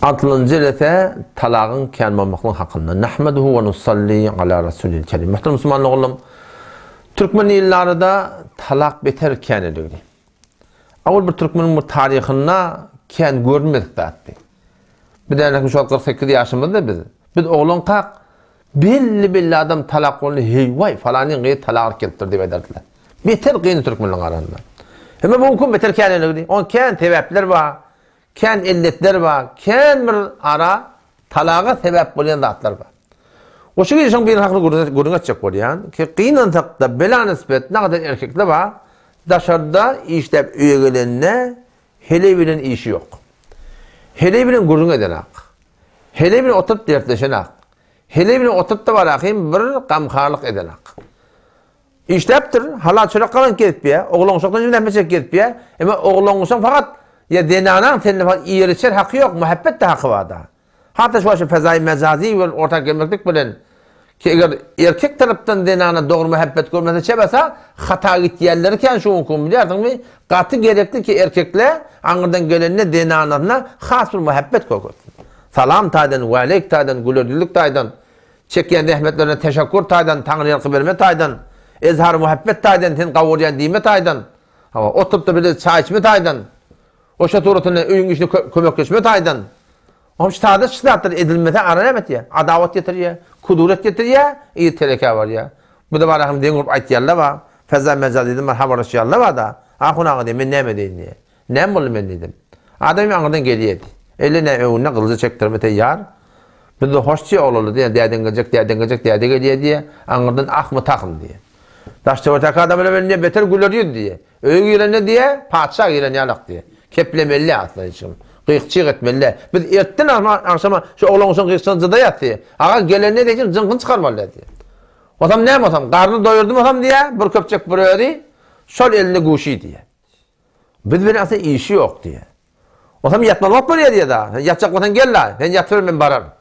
Altynjy jelese talagyň kän bolmaklygy hakynda. Nahmaduhu we nusalli ala rasulil kerim. Muhterem musulman doganlarym, türkmen illerinde talak beter käneligi. Awal bir türkmeniň bir taryhynda kän görünmedik zatdy. Biz ýa şu 48 ýaşymyzda biz. Biz oglankak belli belli adam talak boldy, heý waý falanyň gyzy talak alyp gelipdir diýip aýdardylar. Beter kyn türkmenleriň arasynda. Hemme bu gün beter käneligi. Oň kän sebäpler bar. Kän illetler bar, kän bir ara talaga sebäp bolýan zatlar bar. Oşu girişiň biri hakynda gürrüň etjek bolýan, ki gynansakda bela nisbet nagadar erkekler bar, daşarda işläp öýe gelende heleý bilen işi ýok. Heleý bilen gürrüň edenak. Heleý bilen oturyp dertleşenak. Heleý bilen oturyp-da barahym bir gamharlyk edenak. Işläpdir, halal çörek gazanyp gezipýär, oglan-uşakdan jübüt ähmiýet çekip gezipýär. Emma oglan-uşagyň fakat ýa zenanaň sende fakat iýer-içer haky ýok, muhabbet-de haky bar-da. Hatda şu wagt şu fezaýy mejazy bilen orta gelmeklik bilen ki eger erkek tarapdan zenana dogry muhabbet görmese çebasa hata gitýänleri kän şu günki gün bilýärsiňmi? Gaty gerekli ki erkekler aňyrdan gelende zenanasyna has bir muhabbet görkezsin. Salam taýdan, waleýk taýdan, güler ýüzlük taýdan. Çekýän zähmetlerine teşekkur taýdan, taňryýalka berme taýdan, ezhary-muhabbet taýdan, seni gowurýan diýme taýdan, hawa, oturyp-da bile çaý içme taýdan, oşa suratynda öýüň işine kömekleşme taýdan. Oňa şu sada şu zatlar edilmese ara näme etýär? Adawat getirýär, kuduret getirýär, yzy telekä barýar. Bu-da bar hem deň urup aýtýarlar bar, feza mejazydan bir habarlaşýarlar bar-da. Ahun aga diýýär, men näme edeýin diýýär. Näme boldy men diýdim. Adam hem aňyrdan gelýärdi. Elle nä öňünde gylyjy çekdirme teýýar. Bizde hoş diýýär oglanlar diýýär, dädeň geljek, dädeň geljek, däde gelýär diýýär. Aňyrdan ahmy tahym diýýär. Daş-töwerekdäki adamlar bilen diýýär, beter güler ýüz diýýär. Öýe girende diýýär, patyşa giren ýalak diýýär. Keplemeli asla hiç kim. Gyk-çyk etmeli däl. Biz ertden agşama şu oglan-uşagyň gyk-çygyny jydaýas diýýär. Aga gelende diýýär, hiç kim jyňkyny çykarmaly däl diýýär. Osam näme osam, garny doýurdym osam diýýär, bir köpçek bir özi, şol elinde guşy diýýär. Biz bilen asla işi ýok diýýär. Osam ýatmaly wagt bolýar diýýär da. Sen ýatjak bolsaň gel-la, sen ýatyber men bararyn.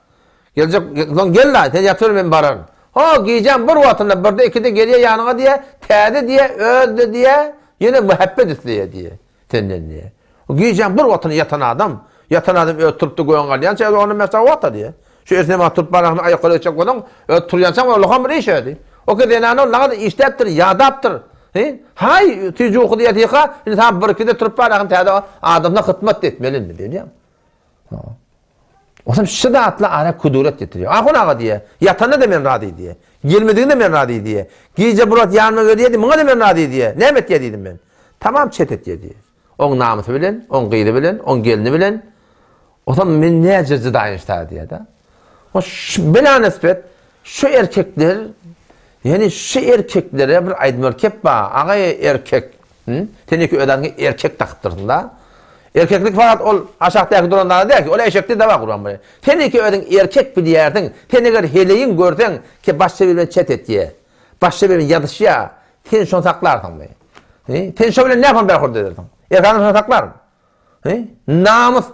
Geljek bolsaň gel-la, sen ýatyber men bararyn. Ho, gijäň bir wagtynda birde ikide gelýär ýanyňa diýýär, täze diýýär, özi-de diýýär, ýene mähebbet isleýär diýýär senden diýýär. Gijäň bir wagtynda ýatan adam, ýatan adam özi turupdy göwün galýança özi ondan bäş wagt diýýär. Şu ertesi maňa turup baranyňda aýaklara geçjek bolsaň, öz turýançaň ol bir iş özi. O ki zenany ol nagada işläpdir, ýadapdyr. He? Haý, süýji ukuda ýatyka, indi saňa birkide turup baranyň täze adamyna hytmat etmeli indi, bilýäňmi? Otam şu zatlar ara kuduret getirýär. Ahun aga diýýär, ýatanda-da men razy diýýär. Gelmediginde men razy diýýär. Gije bir wagt ýanyma gelýär diýýär, muňa-da men razy diýýär. Näme etýär diýdim men. Tamam çet etýär diýýär. Oň namysy bilen, oň gyzy bilen, oň gelni bilen Otam men näce jydaýyn şta diýýär-de. O şu bela nispet şu erkekler ýani şu erkeklere bir aýdmaly kep bar. Agaý erkek. Sen iki ödaňy erkek dakypdyrsyň da. Erkeklik fakat ol aşakdaky duran zady däl ki, ol eşekde de bar gurban bolýan. Sen iki özüň erkek bilýärsiň. Sen eger heleýiň görseň ki başga biri bilen çet etýär. Başga biri bilen ýazyşýar. Sen şony saklarsyňmy? Sen şo bilen nähili berhurd edersiň? Erkek adam şony saklarmy? He? Namys,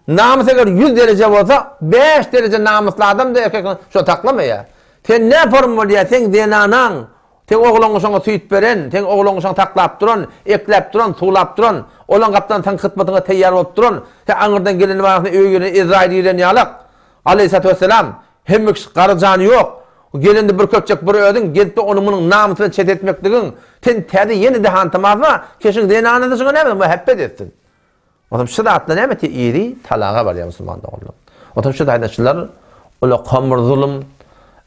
namys eger 100 dereje bolsa, 5 dereje namysly adam da erkek şo saklamaýar. Sen ne form bolýar? Sen zenanaň, sen ogluňy şoňa süýt beren, sen ogluňy şoňa saklap duran, ekläp duran, suwlap duran, olaň gapdan sen hytmatyňa teýýar bolup duran, sen aňyrdan geleni barasynda öýe giren Ezraýyl giren ýalak. Aleýhissalatu wesselam, hemme kişi gara jany ýok. Gelende bir köpçek bir özüň gelip-de ony munuň namysy bilen çet etmekligiň, sen täze ýene-de hantamazma, keşiň zenanasy şuňa näme mähebbet etsin. Otam şu zatlar näme etýär iri talaga barýar musulman doganlar. Otam şu taýdan şular ulakan bir zulum,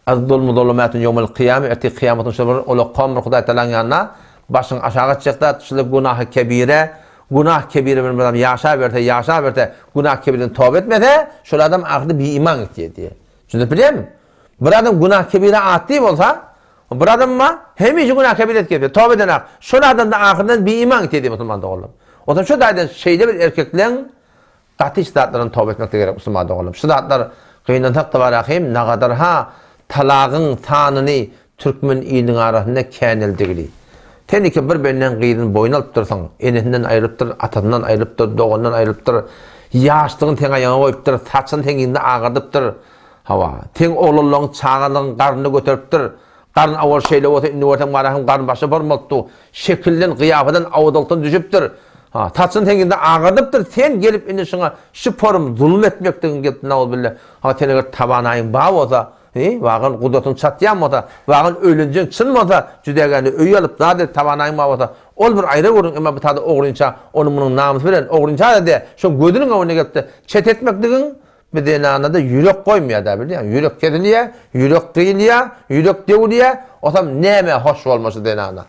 Az-zulmu zulumatun ýewmel kyýame, ertir kyýamatyň şol bir ulakan bir Hudaý Tagalaň ýanynda başyň aşak etjek zat, şular günahy kebire, günah kebire bilen bir adam ýaşaberse, ýaşaberse, günah kebireden toba etmese, şol adam ahyrda biiman gitýär diýýär. Düşünip bilýärmi? Bir adam günah kebire atly bolsa, bir adam bar, hemişe günah kebire edip gezýär, toba edenak. Şol adam da ahyryndan biiman gitýär diýýär musulman doganlarym. Onsoň şu taýdan şeýle bir erkekleň gaty şu zatlardan toba etmekleri gerek musulman doganlarym. Şu zatlar gynansak-da bar ahim, nagadar-ha talagyň sanyny türkmen iliniň arasynda käneldigini. Sen iki bir benden gyzyny boýun alypdyrsyň, enesinden aýrylypdyr, atasyndan aýrylypdyr, doganyndan aýrylypdyr, ýaşlygyny seň aýagyňa goýupdyr, saçyny seň yzyňda agardypdyr. Hawa, seň oglanlygyň, çagalygyň garnyny göteripdir. Garyn owal şeýle bolsa, indi görseň barahym garyn başa bolmalydy. Şekilden, gyýafadan, awazalykdan düşüpdir. Ha, saçyny seňkinde agardypdyr, sen gelip indi şuňa şu forum zulum etmekdigiň gelip nauzubilla. Ha, sen eger tabanaýyň bar bolsa, he, wagan gudratyň çatýan bolsa, wagan öýlenjegiň çyn bolsa, jüdägäni öý alyp, zat edip tabanaýyň bar bolsa, ol bir aýra gürrüň, emma bu tada ogrynça, onuň munuň namysy bilen, ogrynça-da de, şoň gözüniň öňünde gelip-de çet etmekdigiň, Bu zenana-da ýürek goýmaýar-da, bilýäňmi? Ýürek kesilýär, ýürek gyýylýar, ýürek döwülýär. Otam näme hoş bolma şu zenana?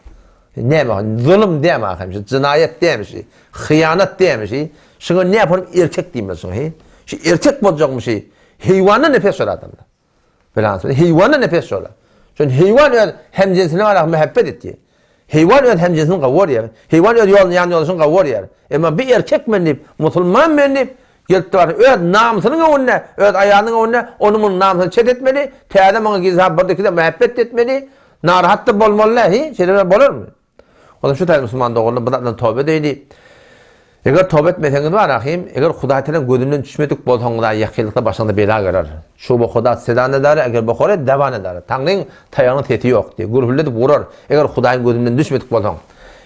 Näme? Zulum dämi ahym şu? Jynaýat dämi şu? Hyýanat dämi şu? Şuňa näme erkek diýmeli şuňa, he? Şu erkek boljakmy şu? Heýwandan nepes şol adamlar. Bilansy, heýwandan nepes şolar. Şon heýwan öz hemjinsine baraka mähebbet etdi. Heýwan öz hemjinsini gowy görýär. Heýwan öz ýoluny ýan ýoldaşyny gowy görýär. Emma bir erkek men diýip, musulman men diýip, gelip bar öz namysynyň öňünde, öz aýalynyň öňünde onu munuň namysyny çet etmeli, täze muňa gizlap bir-de mähebbet etmeli, narahat-da bolmaly däl, hi, şeýle bolarmy? Onda şu taýda musulman doganlar bu zatdan toba edeýli. Eger toba etmeseňiz bar ahim, eger Hudaý Tagalaň gözünden düşmedik bolsaňyz-a ýakynlykda başyňyza bela geler. Şu bohuda seda nedare, eger bohore deva nedare. Taňryň taýagynyň sesi ýok diýip, gürpüldedip urar, eger Hudaýyň gözünden düşmedik bolsaň.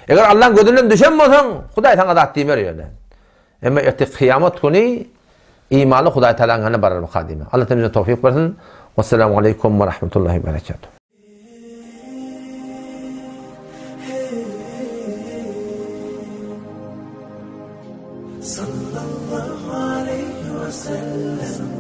Eger Allaň gözünden düşen bolsaň, Hudaý saňa zat diýmer ýöne. Emma ertir kyýamat güni imanly Hudaý Tagalaň ýanyna bararmyka diýme. Allah Tagala bize towfyk bersin. Wessalamu aleýkum we rahmetullahi we berekatuh. Sallallahu aleýhi we sellem.